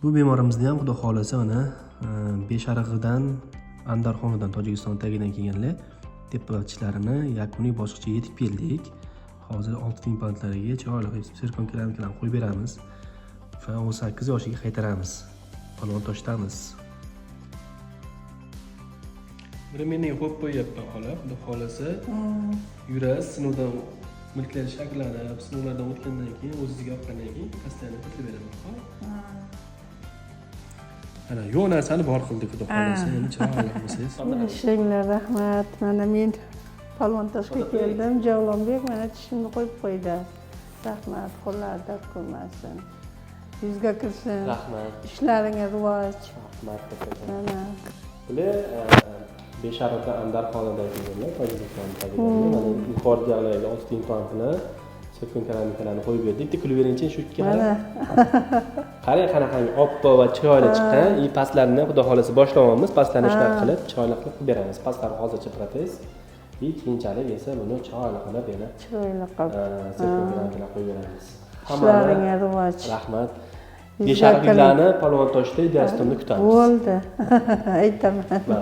Bu bemorimizni ham, xudo xohlasa, mana Besharig'idan, Andarxonadan, Tojikiston tagidan kelganlar. Tepa tishlarini yakuniy bosqichga yetib keldik. Hozir oltin implantlariga chiroyli qilib sirkon keramikalarni qo'yib beramiz va 18 yoshiga qaytaramiz. Polvon toshdamiz. Buni men qo'yib qo'yyapman, xola. Xudo xohlasa, yurasiz, sinovdan, milklar shakllanib, sinovlardan o'tgandan keyin, o'zizga yoqqandan keyin постоянно qilib beraman, xo'p? Ana, yo'q narsani bor qildik, xudo xohlasa. Endi chiroyli qilsangiz. Ishinglar, rahmat. Mana men Polvontoshga keldim. Javlonbek mana tishimni qo'yib qo'ydi. Rahmat, qo'llari dard ko'rmasin. Yuzga kirsin. Rahmat. Ishlaringga rivoj. Rahmat. Mana. Bular Besharota, Andarxonadan kelganlar, Tojikiston tagidan. Mana yuqoridagilarga oltita implant bilan sirkon keramikalarni qo'yib berdik. Bitta kulib beringchi shu ikki. Mana. Qarang, qanaqangi oppoq va chiroyli chiqqan. И pastlarini, xudo xohlasa, boshlayapmiz. Pastlarini shunaqa qilib, chiroyli qilib qilib beramiz. Pastlari hozircha protez. И keyinchalik esa buni chiroyli qilib yana Chiroyli qilib. Sirkon keramikalar qo'yib beramiz. Ishlaringga rivoj. Rahmat. Yuzga Beshariklarni Polvon toshda Idealstonda kutamiz. Bo'ldi. Aytaman. Va